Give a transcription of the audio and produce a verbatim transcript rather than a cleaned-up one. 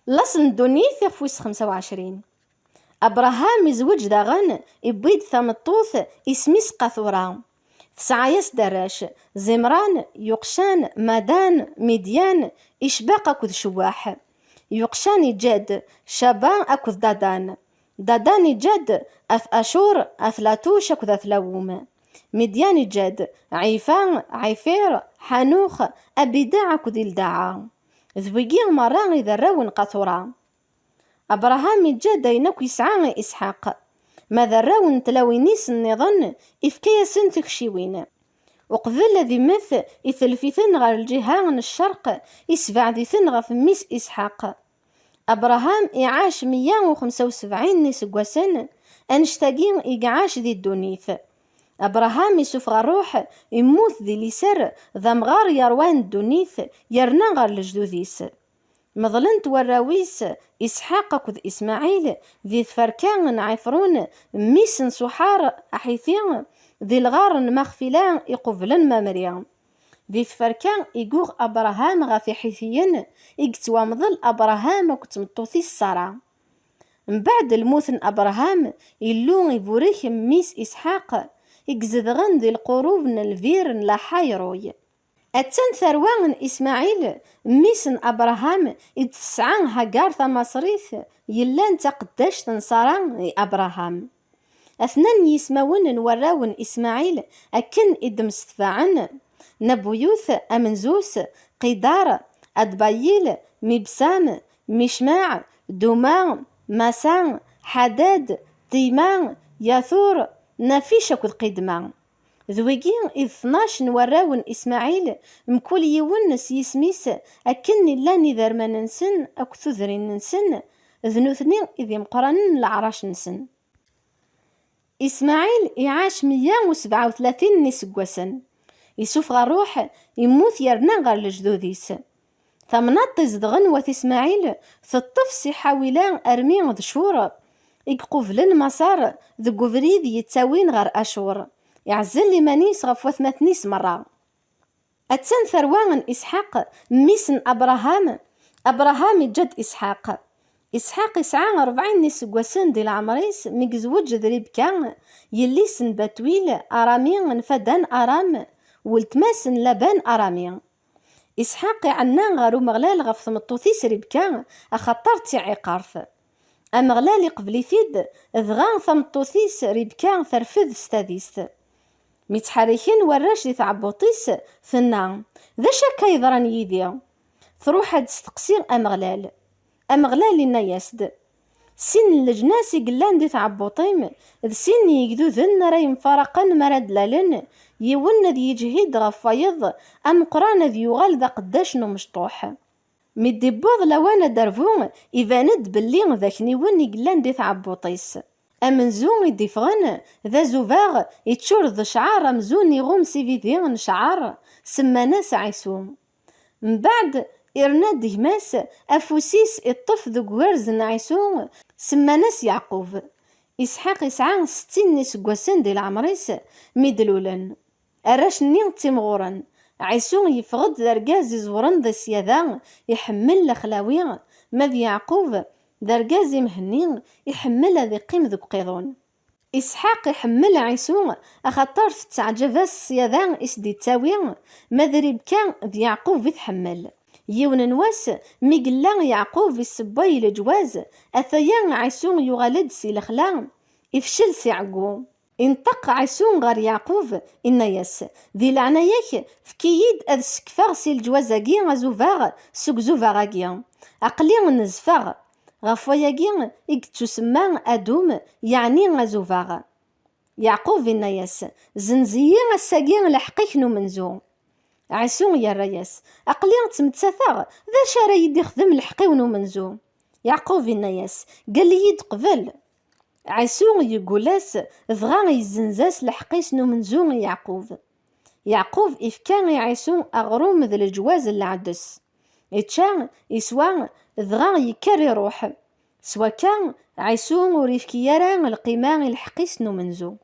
Laṣel n ddunit, ixef wis xemsa u ɛecrin. Abraham izweǧ daɣen, iwwi-d tameṭṭut, isem-is Qatura. Tesɛa-yas-d arrac, Zimran, Yuqcan, Madan, Midyan, Icbaq akked Cewwaḥ. Yuqcan iǧǧa-d Caba akked Dadan. Dadan iǧǧa-d At Acur, At Latuc akked At Lawum. Midyan iǧǧa-d Ɛifa, Ɛifir, Ḥanux, Abidaɛ akked Ildaɛa. D wigi merra i d arraw n Qatura. Abraham iǧǧa-d ayen akk yesɛa i Isḥaq. Ma d arraw n tlawin-is nniḍen, ifka-yasen tikciwin. Uqbel ad immet, itelf-iten ɣer lǧiha n ccerq, isbeɛd-iten ɣef mmi-s Isḥaq. Abraham iɛac meyya u xemsa u sebɛin n iseggasen, annect-agi i iɛac di ddunit. Abraham isufeɣ ṛṛuḥ, immut di liser, d amɣar yerwan ddunit, yerna ɣer lejdud-is. Meḍlen-t warraw-is, Isḥaq akked Ismaɛil, di tferka n Ɛifrun, mmi-s n Suḥar Aḥiti, di lɣar n Maxfila iqublen Mamri. Di tferka i yuɣ Abraham ɣef Iḥitiyen, i yettwamḍel Abraham akked tmeṭṭut-is Ṣara. Mbeɛd lmut n Abraham, Illu iburek mmi-s Isḥaq, i izedɣen di lqurub n lbir n Laḥayruy. Attan tarwa n Ismaɛil, mmi-s n Abraham, i d-tesɛa Hagar tamaṣrit, yellan d taqeddact n Ṣara i Abraham. Atnan yismawen n warraw n Ismaɛil akken i d-msetfaɛen: Nabuyut, Amenzus, Qidar, Adbayil, Mibsam, Micmaɛ, Duma, Masa, Ḥadad, Tima, Yatur, Nafic akked Qidma. D wigi i d tnac n warraw n Ismaɛil, mkul yiwen s yisem-is, akken i llan iderman-nsen akked tudrin-nsen, d nutni i d imeqqranen n leɛrac-nsen. Ismaɛil iɛac meyya u sebɛa u tlatin n iseggasen. Isufeɣ ṛṛuḥ, immut yerna ɣer lejdud-is. Tamnaḍt izedɣen wat Ismaɛil teṭṭef si Ḥawila armi d Cur, i iqublen Maṣer, deg ubrid yettawin ɣer Acur. Iɛzel iman-is ɣef watmaten-is merra. Attan tarwa n Isḥaq, mmi-s n Abraham. Abraham iǧǧa-d Isḥaq. Isḥaq isɛa ṛebɛin n iseggasen di leɛmer-is mi yezweǧ d Ribka, yelli-s n Batwil, Arami n Fadan Aram, weltma-s n Laban Arami. Isḥaq iɛenna ɣer Umeɣlal ɣef tmeṭṭut-is Ribka, axaṭer d tiɛiqert. Ameɣlal iqbel-it-id, dɣa tameṭṭut-is Ribka terfed s tadist. Mi ttḥerriken warrac di tɛebbuṭ-is, tenna: "D acu akka yeḍran yid-i?" Truḥ ad d-testeqsi Ameɣlal. Ameɣlal inna-yas-d: "Sin n leǧnas i yellan di tɛebbuṭ-im, d sin n yegduden ara yemfaraqen mi ara d-lalen, yiwen ad yeǧhid ɣef wayeḍ, ameqqran ad yuɣal d aqeddac n umecṭuḥ." Mi d-iwweḍ lawan ad d-terbu, iban-d belli d akniwen i yellan di tɛebbuṭ-is. Amenzu i d-iffɣen d azubaɣ, iččur d ccɛer amzun iɣum s ibidi n ccɛer, semman-as Ɛisu. Mbeɛd, irna-d gma-s, afus-is iṭṭef deg ugerz n Ɛisu, semman-as Yeɛqub. Isḥaq isɛa settin n iseggasen di leɛmer-is mi d-lulen. Arrac-nni ttimɣuren. Ɛisu yeffeɣ-d d argaz iẓewren di ṣṣyada, iḥemmel laxlawi, ma d Yeɛqub, d argaz imhenni, iḥemmel ad iqqim deg uqiḍun. Isḥaq iḥemmel Ɛisu, axaṭer tetteɛǧab-as ṣṣyada i s-d-ittawi, ma d Ribka d Yeɛqub i tḥemmel. Yiwen n wass, mi yella Yeɛqub issewway leǧwaz, ataya Ɛisu yuɣal-d si lexla, ifcel si ɛeggu. Inṭeq Ɛisu ɣer Yeɛqub, inna-yas: "Di leɛnaya-k, efk-iyi-d ad ssekfeɣ si leǧwaz-agi azubaɣ seg uzubaɣ-agi. Aql-i nezfeɣ." Ɣef wayagi i yettusemma Adum, yeɛni azubaɣ. Yeɛqub inna-yas: "Zenz-iyi ass-agi lḥeqq-ik n umenzu." Ɛisu yerra-yas: "Aql-i ttmettateɣ, d acu ara yi-d-ixdem lḥeqq-iw n umenzu?" Yeɛqub inna-yas: "Gall-iyi-d qbel." Ɛisu yeggul-as, dɣa yezzenz-as lḥeqq-is n umenzu i Yeɛqub. Yeɛqub ifka i Ɛisu aɣrum d leǧwaz n lɛedes. Ičča, iswa, dɣa yekker iruḥ. S wakka, Ɛisu ur ifki ara lqima i lḥeqq-is n umenzu.